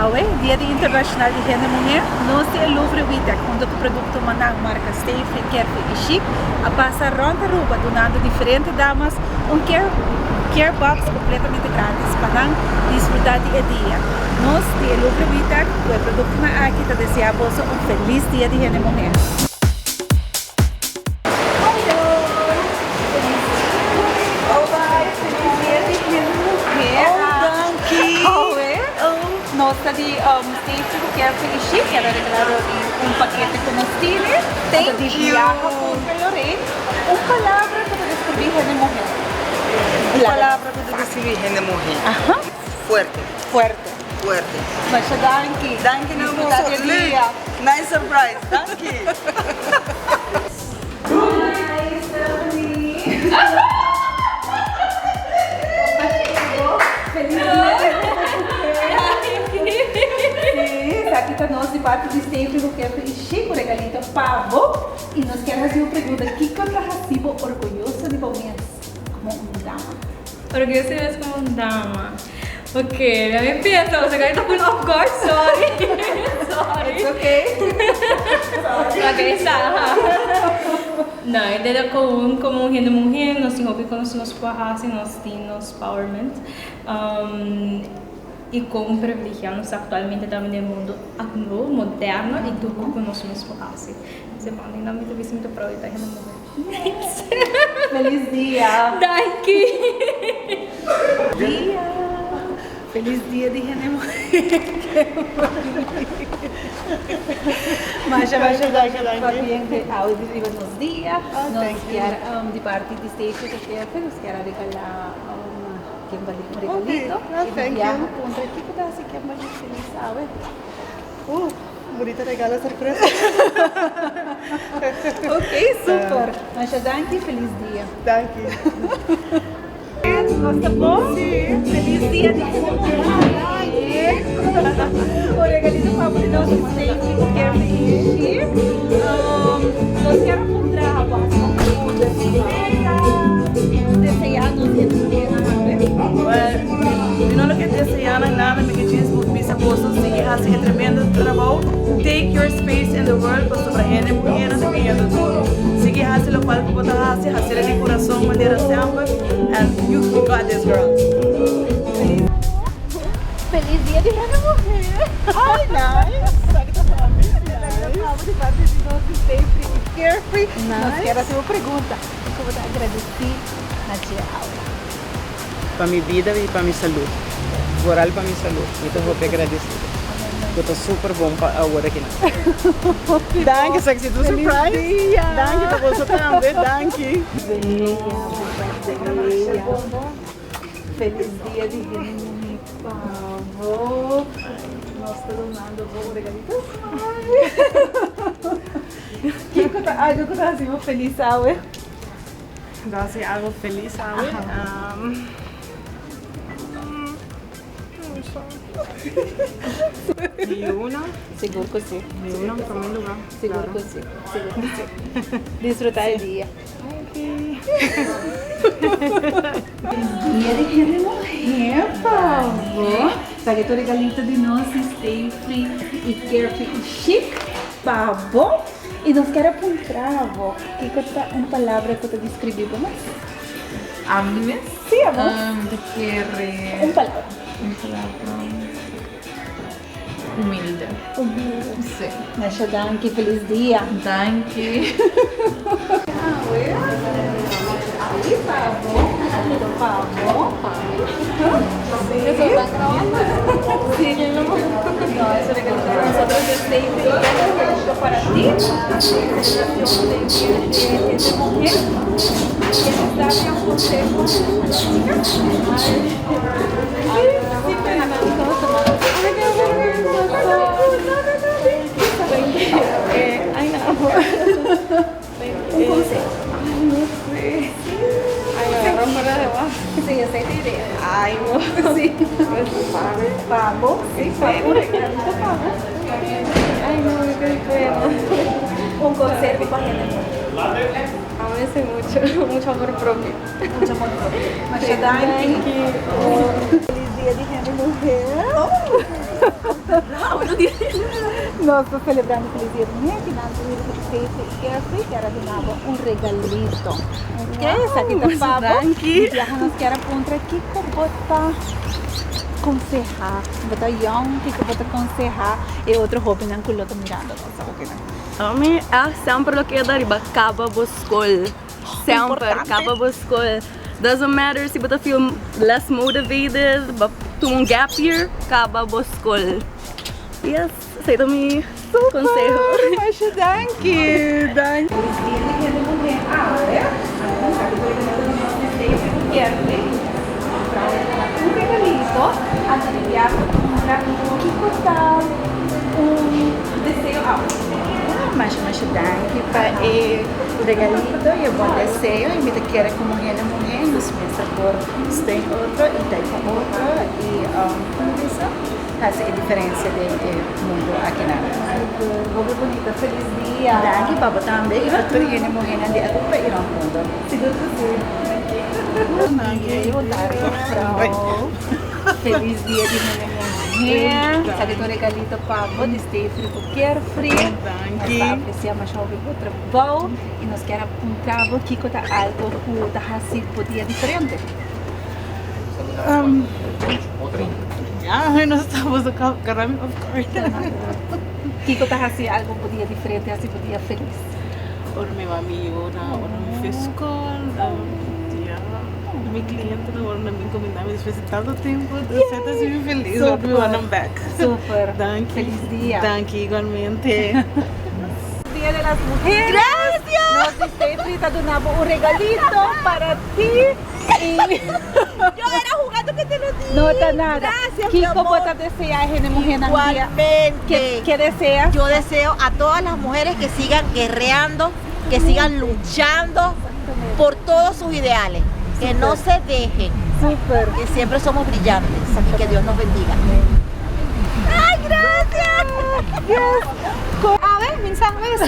Awe, Dia di Internacional di Hende Muher, nos di e Louvre Witek hunto cu producto Manan marca Stayfree, Carefree y Chic a pasa rond Aruba dunando diferente damas un care care box completamente gratis pa nan disfruta di e dia. Nos di e Louvre Witek cu e productonan aki ta desea boso un feliz Dia di Hende Muher. Hallo! Feliz Feliz dia di hende muher. Oh, danki. Awe, nos ta di Steffi ku Kerfi i Shi kier a regala Rodi un pakete ku nos tine. Thank Di you. biaha puntra Lorraine. Un palabra ku ta deskribí hende muher. Un palabra ku ta deskribí hende muher. Aha. Fuerte. Fuerte. Fuerte. Masha danki. Danki na Disfruta boso. di e dia. Nice surprise. Danki. Hi Stephanie. Feliz dia. Sí, esaki ta nos di parti di Steffi ku Kefi i Shi ku regalito pa bo. I nos kier hasi un pregunta, kiko ta hasi bo orguyoso di bo mes komo un dama? Orguyoso di mi mes komo un dama? Ok, mi a pensa, pasobra mi ta pone off guard, sorry. Sorry. It's okay. Ok, sa. No, e deda komo komo un hende muhé, nos tin hopi konos nos por hasi, nos tin nos powerment. I kon privilegiá nos aktualmente ta den e mundu moderno i tur ku nos mes por hasi. Sepan, mi ta bisa mi ta proud di ta hende muhé. Feliz dia. Danki. Dia. Feliz dia di hende muhé. Masha masha danki pa bien di awe di riba nos dia. Nos kier di parti di Steffi ku Kefi nos kier a regala Kimberly un regalito. Oh, thank you. I puntra kiko ta hasi Kimberly feliz awe. Bonita regalo sorpresa. Ok, super. Masha danki, feliz dia. Danki. Nos ta bon? Si. Feliz dia di cumpleaños. Un regalito pa bo di nos di Steffi ku Kerfi i Shi. Nos kier a puntra bo hasi un pregunta si meta desea nos hende muher awe. Well, mi no lo ke desea nan nada, mi ke djis bisa boso sigui hasi e tremendo trabou. Take your space in the world pasobra hende muhernan ta pidiendo duro. Sigui hasi lokual ku bo ta hasi, hasiel di kurason manera semper and you got this girl. Feliz dia di hende muher! Ay nice! Esaki ta pa mi. Esaki ta pa bo di parti di nos di Stay Free y Carefree. Nos kier hasi un pregunta. Kiko bo ta agradeci na dje awe? Pa mi bida y pa mi salud. Vooral pa mi salud. Mi ta hopi agradecido. Cu ta super bon pa awor aki nan. Danki sexy tu surprise. Danki pa boso tambe. Danki. Feliz dia di hende muhe pa bo. Nos ta dunando bo un regalito. Kiko ta algo cu ta haci bo feliz awe? Ta haci algo feliz awe? Mi yuna. Sigur cu si. Mi yuna en primer lugar. Sigur cu si. Sigur cu si. Disfruta e dia. Danki. Dia di hende muher pa bo. Ta ke tur regalito di nos di Stay Free y Carefree y Chic pa bo. Y nos kier a puntra bo, kiko ta un palabra cu ta describi bo mes? Ami mes? Sí, abo. Mi ta kere. Un palabra. Un palabra. Humilde. Humilde. Sí. Masha danki, feliz dia. Danki. Awe, awe pa bo, pa bo. Sí. No, es un regalito para nosotros de Stay Free, un regalito para ti. Celebración de Día de de Mujer. ¿Quieres darle un consejo a las chicas? Sí, sí, pero no, Ay, qué vergüenza. No, no, no, Ay, no. Un consejo. Ay, no sé. Ay, me agarró fuera de base. Sí, esa es la idea. Ay, no. Sí. Pavo, sí, pavo, un regalito pavo. Ay, no, qué pena. Un consejo pa hende. A veces mucho, mucho amor propio. Mucho amor propio. Masha danki. Thank you. Feliz dia di hende muher. Nos ta celebrando Feliz Dia di Muher, kinan ta mira cu Stacey y Carefree kier a duna bo un regalito. Ok, esaki ta pa bo. Di biaha nos kier a puntra kico bo ta conseha, bo ta young, kico bo ta conseha e otro hobennan cu lo ta mirando nos awokinan? Mi a semper lo keda riba caba bo school. Semper caba bo school. Doesn't matter si bo ta feel less motivated, bo tuma un gap year, caba bo school. Yes, esey ta mi conseho. Super! Masha danki! Danki! Feliz dia di hende muhe awe. Un regalito anto di biaha cumpra kico ta un deseo awe. Masha masha danki pa e regalito y e bon deseo y mi ta kere como hende muhe nos mester por steun otro y ta pa otro y como bisa haci e diferencia den e mundo akinan. Super, hopi bunita, feliz dia. Danki pa bo tambe y pa tur hende muhenan di Aruba y rond mundo. Sigur cu si. Feliz dia di hende muhe. Esaki ta un regalito pa bo di Stay Free cu Carefree. Nos ta aprecia masha hopi bo trabou y nos kier a puntra bo kico ta algo cu ta haci bo dia diferente. Kico ta haci algo bo dia diferente, haci bo dia feliz? Ora mi mami yora, ora mi fui skol, ya, mi clientenan ora nan bin cuminda mi despues di tanto tempo, esei ta haci mi feliz ora mi wak nan bek. Super. Danki. Feliz dia. Danki igualmente. Dia de las Mujeres. Gracias. Nos di Stay Free ta duna bo un regalito para ti y. Yo era jugando que te lo di. No ta nada. Gracias, mi Kiko amor. bo ta desea hende muhernan dia? Igualmente. Ke deseas? Yo deseo a todas las mujeres que sigan guerreando, que sigan luchando por todos sus ideales, que no se dejen, Super. que siempre somos brillantes y que Dios nos bendiga. ¡Ay, gracias! Yes. Awe, minsan mes.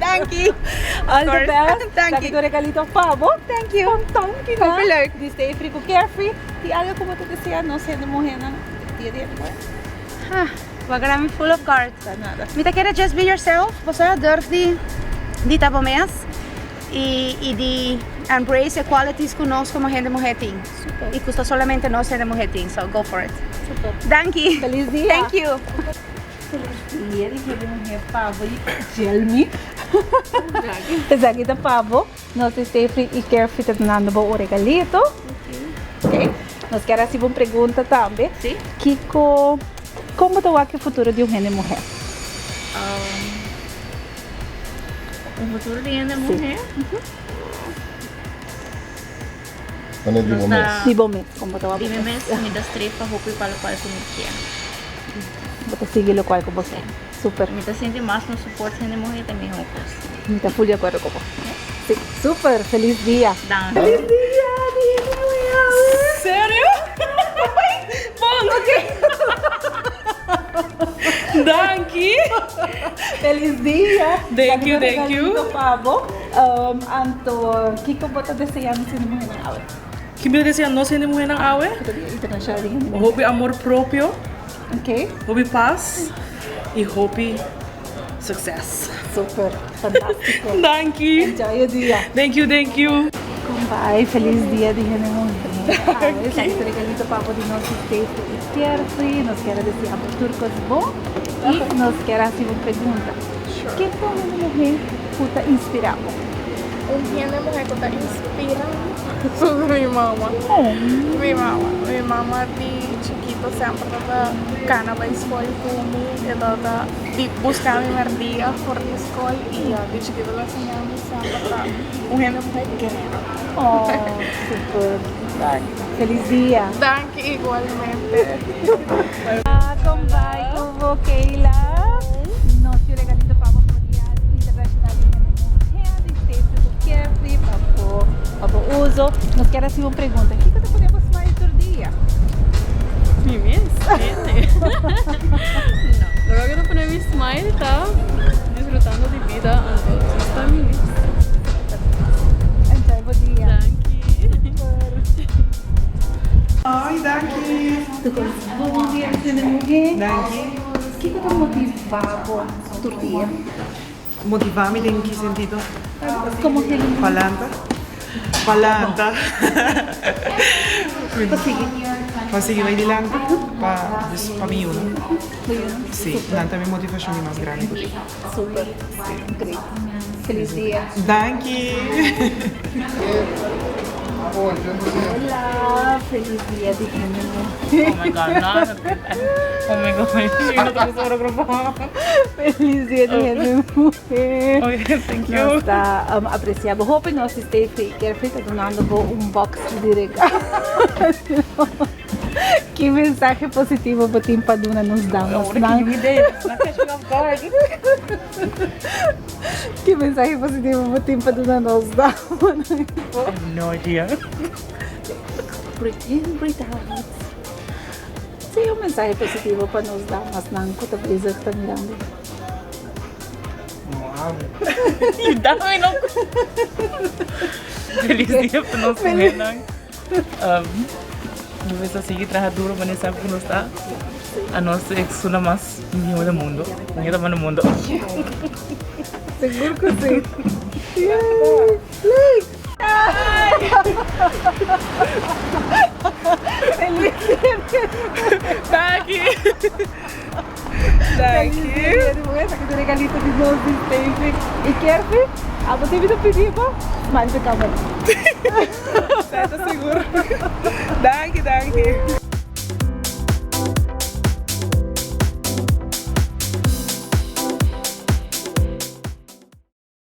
Danki. All the best. Thank you. Esaki ta un regalito pa bo. Thank you. Danki. Hopi leuk. Di Stay Free cu Carefree. Tin algo cu bo ta desea nos hende muhernan dia di awe? Ah, bo a gara mi full of guard. Ta nada. Mi ta kere just be yourself. Bo sa durf di di ta bo mes y y di embrace e qualities cu nos como hende muher tin. Super. Y cu ta solamente nos hende muher tin. So go for it. Super. Danki. Feliz dia. Thank you. Feliz dia di hende muher pa bo y Jelmy. Esaki ta pa bo. Nos di Stay Free y Carefree ta dunando bo un regalito. Ok. Nos kier haci bo un pregunta tambe. Si. Kico, con bo ta wak e futuro di un hende muher? Un futuro di hende muher? Wanneer di bo mes? Di bo mes, con bo ta wak bo Di mi mes? mes, mi ta streef pa hopi pa locual cu mi kier. Bo ta sigui locual cu bo kier. Super. Mi ta sinti mas no support hende muher ta miho cos. Mi ta full di acuerdo cu bo. Si, super. Feliz dia. Danki. Feliz dia di hende muher. Serio? Bon. Ok. Danki. Feliz dia. Thank you, thank you. Pa bo. Anto, kico bo ta desea nos hende muhernan awe? Ki mi ta desea nos hende muhernan awe? Dia internacional di hende muher. Hopi amor propio. Ok. Hopi pas y hopi succes. Super, fantastico. Danki. Enjoy your dia. Thank you, thank you. Bye, feliz dia di hende muher. Esaki ta regalito pa bo di nos di Steffi y Pierfri. Nos kier a desea bo tur cos bon y nos kier a haci bo un pregunta. Ken ta un hende muher cu ta inspira bo? Un hende muher cu ta inspira mi? Mi mama. Mi mama. Mi mama di chikito semper tabata cana bay school cu mi. E tabata di busca mi merdia for di school y ya di chikito el a siña mi semper ta un hende muher guerrero. Oh, super. Feliz dia. Danki igualmente. Con bay cu bo Keila. Nos tin regalito pa bo pa Dia Internacional di Hende Muher di Steffi cu Carefree pa bo pa bo uso. Nos kier haci un pregunta. Kico ta pone bo smile tur dia? Mi mes? Hende. No. Loke ta pone mi smile ta disfrutando di bida anto esta mi mes. Enjoy bo dia. Danki. Super. Ay, danki. Bon dia, hende. Muhé. Danki. Kiko ta motivá bo tur dia? Motivá mi den ki sentido? Komo hende muhé. Palanta. Palanta. Pa sigui. Pa sigui bai dilanti pa pa mi yunan. Si, nan ta mi motivashon di mas grandi ku tin. Super. Great. Feliz dia. Danki. Hola, feliz dia di hende muhe. Oh my god, no. Oh my god, yo no ta kustumbrá grabá. Feliz dia di hende muhe. Okay, thank you. Nos ta aprecia bo hopi. Nos di Stay Free Carefree ta dunando bo un box di regalo. Ki mensahe positivo bo tin pa duna nos damasnan? Ki mensahe positivo bo tin pa duna nos damasnan? I have no idea. Breathe in, breathe out. Si un mensahe positivo pa nos damasnan ku ta bezig ta mirando. Yuda mi no. Feliz dia pa nos muhernan. Nos mester sigui traha duro manera semper ku nos ta. Anos ta esun la mas mihó den mundo. Mihó ta na mundo. Sigur ku si. Yay! Leuk! Feliz dia di Danki! Danki! Feliz dia di muher. Esaki ta un regalito di nos di Stefy i Kerfi. Abo tin mi ta pidi bo? Manda camera. Sa ta sigur. Danki, danki.